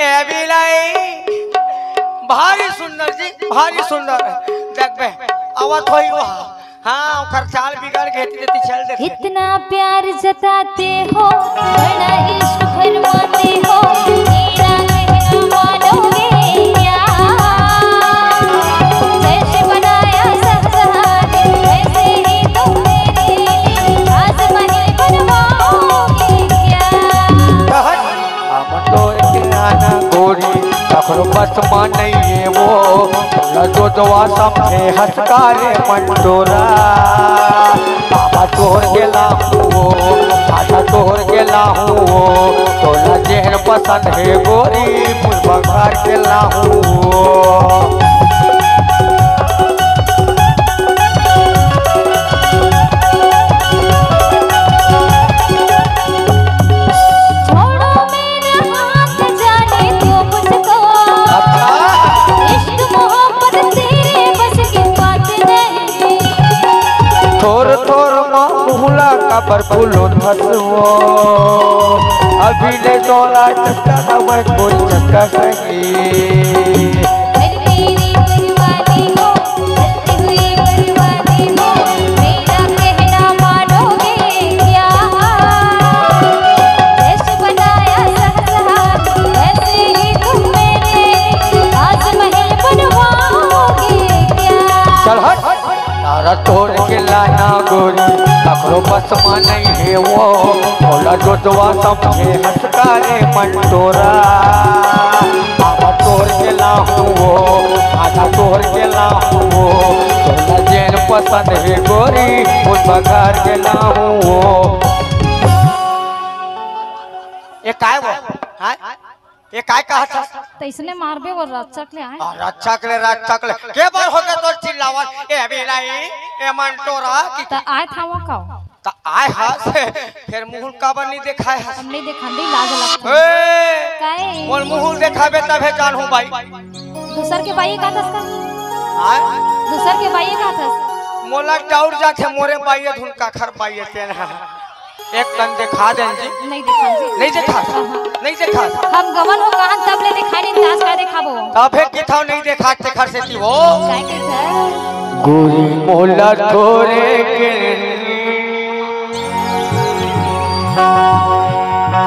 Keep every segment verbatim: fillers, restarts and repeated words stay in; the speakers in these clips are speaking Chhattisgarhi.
ए बिलाई, भारी सुंदर जी, भारी सुंदर। देख बे, आवत होही वो। हाँ, ओकर चाल बिगड़ गे, एती तेती चल देथे। इतना प्यार जताते हो, बड़ा इश्क फरमाते हो, मेरा कहना मानोगे क्या? जैसे बनाया शाहजहां ने, वैसे ही तुम मेरे लिए ताजमहल बनवाओगे क्या? हम तोर के लाना गोरी, कखरो बस मा नइये वो, तोला जो जवा समझे हंसकारे मंटोरा। बाबा तोर के लाहूं वो, बाबा तोर के लाहूं वो, तोला जेहन पसंद हे गोरी, फूल बघार के लाहूं वो। छोड़ो मेरा हाथ, जाने दो मुझको। अच्छा। इश्क मोहब्बत तेरे बस की बात नहीं। थोर थोर मा मुहला काबर फूलो धसवो। अभी ले तोला चस्का ना मैं कोई चस्का संगी। हर तेरी कुर्बानी हो, हुई बर्बादी हो, मेरा कहना मानोगे क्या? जैसे बनाया शाहजहां, वैसे ही तुम मेरे ताजमहल बनवाओगे क्या? चल हट। तारा तोर के लाना गोरी, कखरो बस मा नइये वो, तोला जो जवा समझे हंसकारे मंटोरा। बाबा तोर के लाहूं वो, आधा तोर के लाहूं वो, तोला जेन पसंद हे गोरी, फूल बघार के लाहूं वो। ये काय वो? हाँ? ये काय कहत हस? तइसने मारबे वो रक्षक ले आए। आ, रक्षक ले, रक्षक ले। के बार हो गे तोर चिल्लावत? ए बिलाई, ए मंटोरा की त आए था वो का? त आय हस, फेर मुहूं ल काबर नइ देखाय हस? हम नइ देखान दे, लाज लगथे। ए! काहे? मोर मुहूं ल देखाबे तभे जानहूं बाई। दूसर के बाई का दस का? आय? दूसर के बाई का दस? मोला डाउट जाथे मोरे बाई धुन काखर बाई तेन ह। एक कन देखा देन जी। नइ देखान जी। नइ देखा? हाँ, हाँ। नइ देखा? हम गवन हो कहान तब ले देखाय नइ, त आज का देखाबो? तभे किथाव नइ देखा तेखर सेती हो। काय के घर? गोरी मोला थोरे के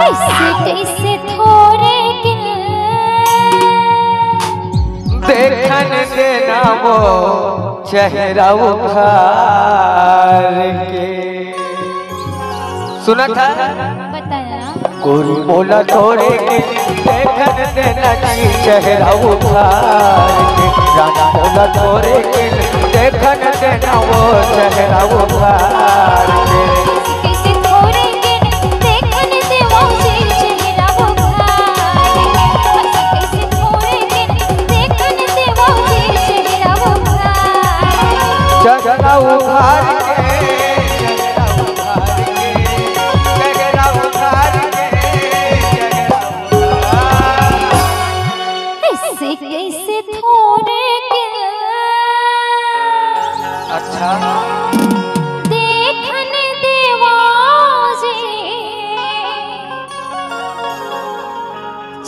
कइसे, कइसे थोरे के देखन देना वो चेहरा उघार के। सुनत हस? बताया। गोरी मोला थोरे के देखन देना जी चेहरा उघार के, रानी मोला थोरे के देखन देना वो चेहरा उघार के। कइसे थोरे के देखन देवो जी चेहरा उघार के, कइसे थोरे के देखन देवो जी चेहरा उघार के। चेहरा उघार के, चेहरा उघार के, चेहरा उघार के, चेहरा उघार। कइसे, कइसे थोरे के अच्छा। देखन देवो जी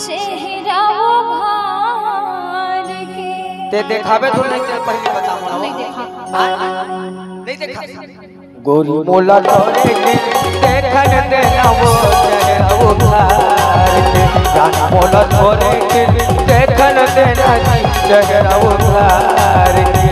चेहरा उघार के। ते देखाबे तो नइ, ते पहिली बता मोला। नइ देखा। हाँ? नइ देखा। गोरी मोला थोरे के देखन देना वो चेहरा उघार के, जान मोला थोरे के देखन देना जी चेहरा उघार के।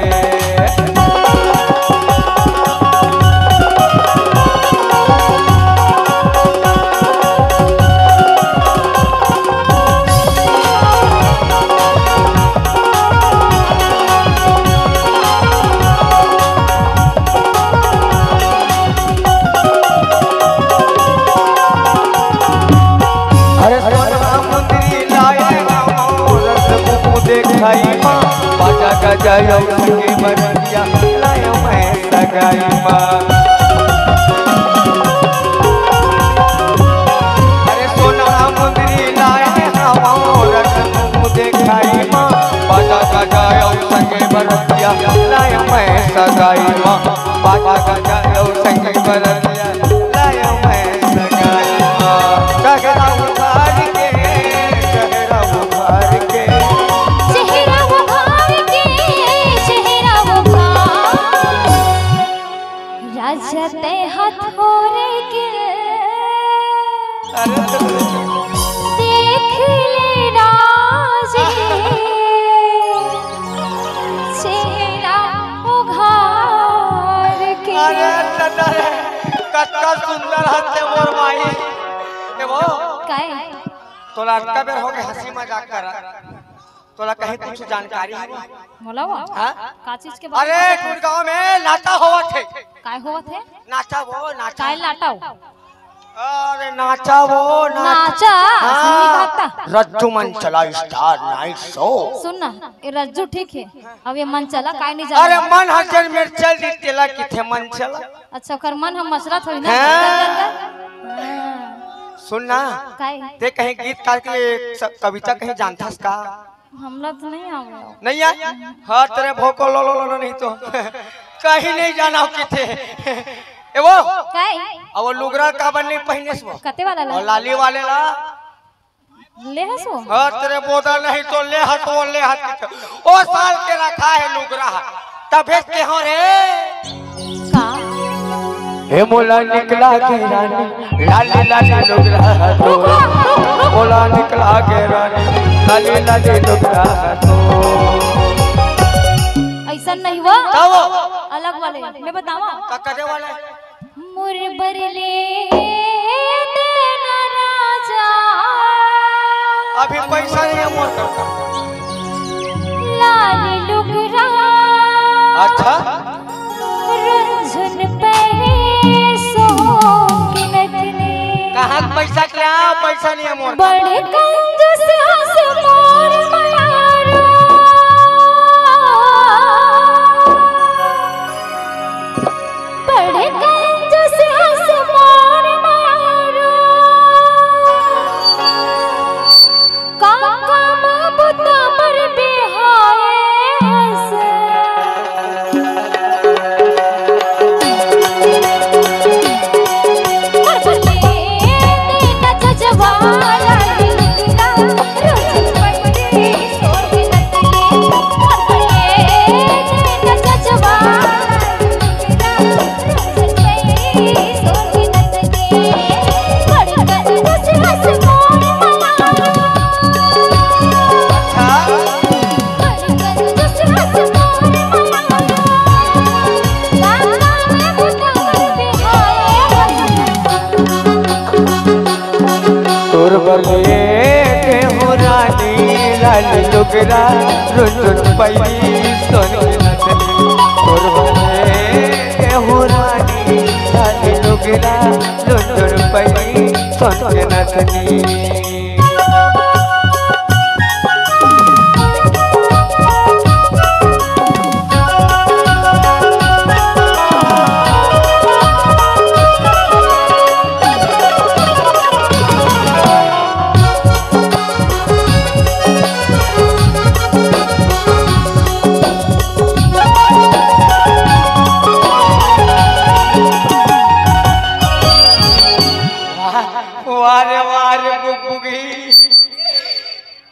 अरे सोना मुंदरी लाए ना मोर मुंह देखाई माँ, बाजा गजा अउ संगे बरतिया लाए मैं सगाई माँ। अरे सोना मुंदरी लाए ना मोर मुंह देखाई माँ, बाजा गजा अउ संगे बरतिया लाए मैं सगाई माँ, बाजा गजा अउ संगे बरतिया लाए मैं सगाई माँ। चेहरा उघार के, चेहरा उघार अतका सुंदर हस ते मोर माई। ए वो, काय? तोला अतका बेर होगे हंसी मजाक करा। तोला कहीं कुछ जानकारी हे? मोला वो? हाँ? का चीज के बारे अरे, में? टूर गांव में नाचा होवत हे। काय होवत हे? नाचा वो, नाचा। काय लाटा वो? अरे, नाचा वो, नाचा। नाचा? हाँ। सुनी बात ता। रज्जू मन चला स्टार नाइट शो। सुन ना, ये रज्जू ठीक हे। अब ये मन चला, काय नहीं जाने। अरे, मन हर जन मेर चल दी, तेला किथे मन चला। अच्छा, ओकर मन हम मसरत होई ना। हाँ। हाँ। सुन ना, काय? ते कहीं गीतकार के स-, कविता कहीं जानथस का? हमला तो नहीं आवे। नहीं आय? हाँ, तेरे भोको लो, लो, लो, लो, नहीं तो कहीं नहीं जाना हो किथे। ए वो? काय? अब वो लुगरा काबर नहीं पहिने से वो? कते वाला ला? वो लाली वाले ला। ले हस वो? हाँ, तेरे बोदा नहीं तो ले हस वो, ले हस किथे। ओ साल के रखा है लुगरा। तभे के हो रे। का? हे मोला निकला के रानी, लाली लाली लुगरा तो। मोला निकला के रानी, लाली लाली लुगरा तो। ऐसा नहीं हुआ। का वो? अलग वाले। मैं बतावा। का कदे वाले? मोर बर ले देना राजा। अभी पैसा नहीं है मोर कर। लाल लुगरा। अच्छा। रुनझुन पहरे सो के नथनी। कहाँ के पैसा के ला? पैसा नहीं है मोर। बड़े कंजूस हस मोर मयारो। बड़े कंजूस हस मोर मयारो। काम काम बुता बर बिहाए हस। तोर बर लेके हो रानी लाल लुगरा, रुन रुन पैरी सोन के नथनी। तोर बर लेके हो रानी लाल लुगरा, रुन रुन पैरी सोन के नथनी। वाह रे वाह रे बुगबुगी।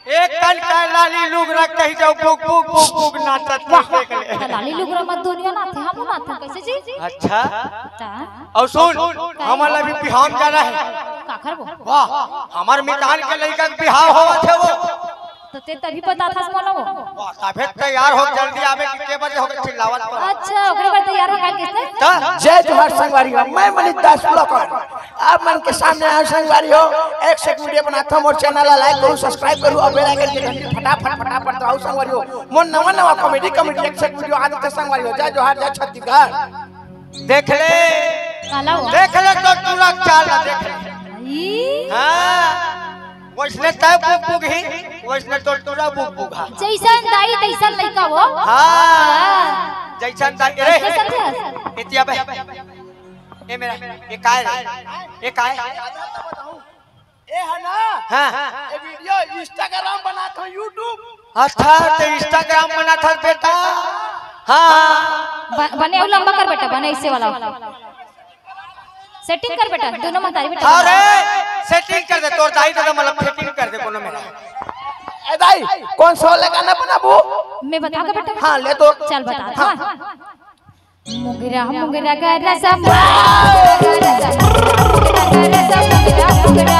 एक कन का लाली लुगरा कहि जाओ, बुक, बुक, बुक, बुक नाचत वाह। देख ले। लाली लुगरा मत दुनिया नाथे, हम नाथे, कैसे जी? अच्छा। ता? और सुन, का? हमन ला भी बिहाव जाना है। काखर वो? वाह, हमर मितान के लइका के बिहाव होवत हे वो। तो ते तभी बता था मोला वो। वाह, तभे तैयार हो, जल्दी आवे कि के बजे होगे चिल्लावत पर। अच्छा, ओकरे बर तैयार हो काल किसने? ता? जय जोहार संगवारी हो, मैं मनीष दास ब्लॉगर। आप मन के सामने आए संगवारी हो, एक से एक वीडियो बनाता हूँ, मोर चैनल ला लाइक करू, सब्सक्राइब करू और बेल आइकन के घंटी फटाफट फटाफट दबाओ संगवारी हो। मोर नवा नवा कॉमेडी कॉमेडी एक से एक वीडियो आ जाते संगवारी हो। जय जोहार, जय छत्तीसगढ़। देख ले, काला हुआ? देख ले तो टूरा चाल ला, देख ले। ई? हाँ, वैसने तय बुक बुक ही, वैसने तो टूरा बुक बुक हा। जैसन दाई तैसन लइका हो। हाँ, जैसन दाई, अरे, कैसन थे? इतिया बे। ए मेरा, ये काय रे? ये काय? ए है ना? हाँ। ये वीडियो Instagram बनात हूँ, YouTube। अच्छा, तो Instagram बनात हस बेटा? हाँ। ब-, बने अउ लंबा कर बेटा, बने ऐसे वाला। सेटिंग कर बेटा, दोनों महतारी बेटा। अरे, सेटिंग कर दे, तोर दाई दादा मतलब सेटिंग कर दे कोनो मेरा। ए दाई, कौन सा वाला गाना बनाबू? मैं बता के बेटा। हाँ, ले तो। चल बता। हाँ। हाँ। मुगरा मुगरा गरसा, मुगरा गरसा, मुगरा गरसा, मुगरा मुगरा,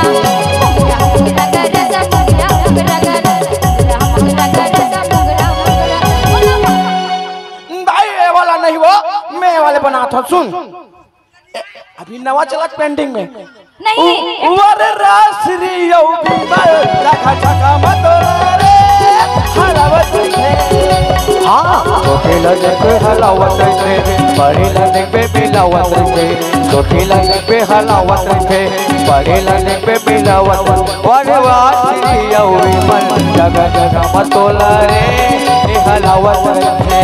मुगरा मुगरा गरसा, मुगरा मुगरा गरसा, मुगरा मुगरा गरसा, मुगरा मुगरा। भाई, ये वाला नहीं वो, मैं ये वाले बनाता हूँ, सुन। ए, अभी नवा चलत pending में। नहीं। उ-, वर रासरी यौ बिमल, झका झका मतोला रे, हलावत रहिथे। हाँ, छोटे ला देख पे हलावत रहिथे, बड़े ला देख पे मिलावत रहिथे। छोटे ला देख पे हलावत रहिथे, बड़े ला देख पे मिलावत। वर रासरी यौ बिमल, झका झका मतोला रे, ए हलावत रहिथे।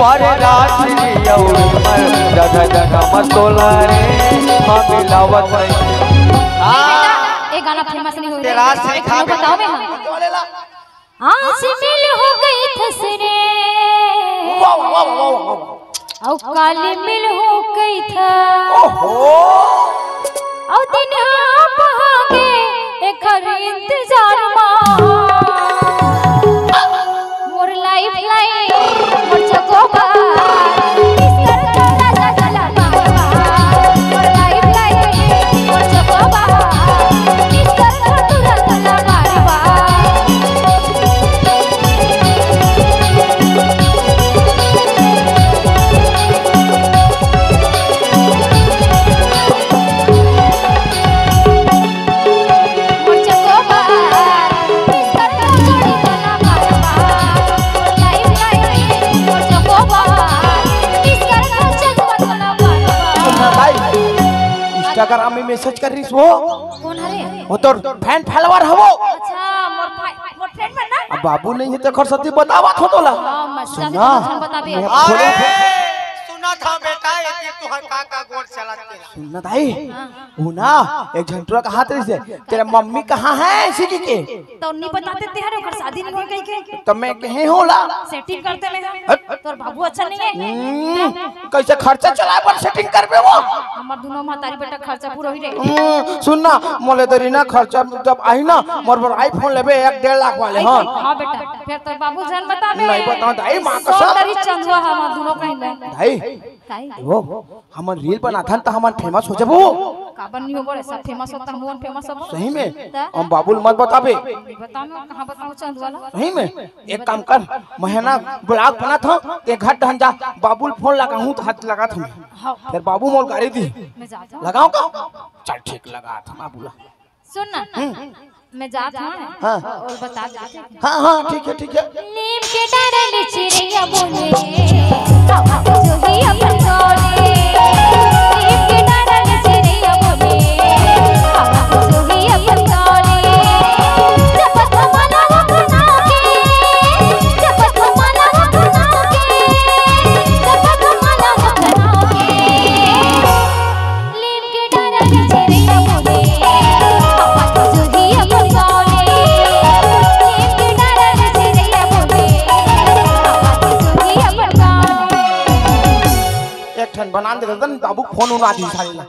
वर रासरी यौ बिमल, झका झका मतोला रे, हम मिलावत रहिथे। हाँ। ये गाना famous नहीं हो तेरा रहा। से एक खा बताओ बे, हाँ। आज मिल हो गई थस रे। वाह, वाह, वाह, वाह, वाह। अउ काली मिल हो गई था। ओहो। अउ दिन आप आगे एकर इंतजार मा। मोर lifeline, मोर चकोबार, किस कर तोरा जगला बाबा। मोर lifeline, मोर चकोबार, किस कर तोरा जगला बाबा। सुनना भाई, Instagram में message कर रहिस वो। कौन हरे? वो तोर fan follower हवो। अच्छा, मोर भाई, मोर friend बन ना? अब बाबू नहीं है, तेखर सेती बतावत हों तोला। हाँ, मस्ता सुनना। के कुछ बताबे। मैं अरे, थोड़े सुनत हँव बेटा, एती तुँहर का का गोठ चलत हे। सुनना दाई, हाँ। वो ना, एक झन टुरा कहत रहिस हे, "तेरा मम्मी कहाँ है?" ऐसे कहिके। तो नहीं बताते तेहर, ओकर शादी नहीं होय कहिके। तो मैं कहे हों ला। Setting करते में हम। हट। तोर बाबू अच्छा नहीं है। हम्म, कैसे खर्चा चलाए बर setting करबे वो? हमर दुनों महतारी बेटा खर्चा पूरा ही रहे। हम्म, सुन ना, मोला दरी ना खर्चा जब आही ना, मोर बर iPhone लेबे एक डेढ़ लाख वाले, हाँ। हाँ बेटा, फेर तोर बाबू झन बताबे। नहीं बतावँव दाई, माँ कसम। दरी चंदुआ हमर दुनों कहीं में। दाई, काई? वो, हमन reel बनाथन त हमन famous हो जबो। काबर नहीं होबो रे, सब famous होत हे, हमन famous होबो। सही में? त? हम बाबू ल मत बताबे। बताओ, मैं कहाँ बताऊँ चंदुआ ला? सही में? एक काम कर, मैं ना vlog बनाथँव, ते घर डहन जा, बाबू ल phone लगाहूँ त हाथ लगाथँव। हाँ। फेर बाबू मोला गारी दिही। मैं जाथँव। लगावँव का? चल ठीक, लगाथँव बाबू ला। सुन ना, हम्म। मैं जात हँव हाँ। अउ बता देथे। हाँ, हाँ, ठीक हे, ठीक हे। नीम के डारा ले चिरैया बोले, हवा को जोही अपन तोले। नीम के डारा ले चिरैया बोले, हवा को जोही अपन तोले। जपत हमारा वखना के, जपत हमारा वखना के, जपत हमारा वखना के। एक ठन बना दे रतन, बाबू फोन उना दी साले ला।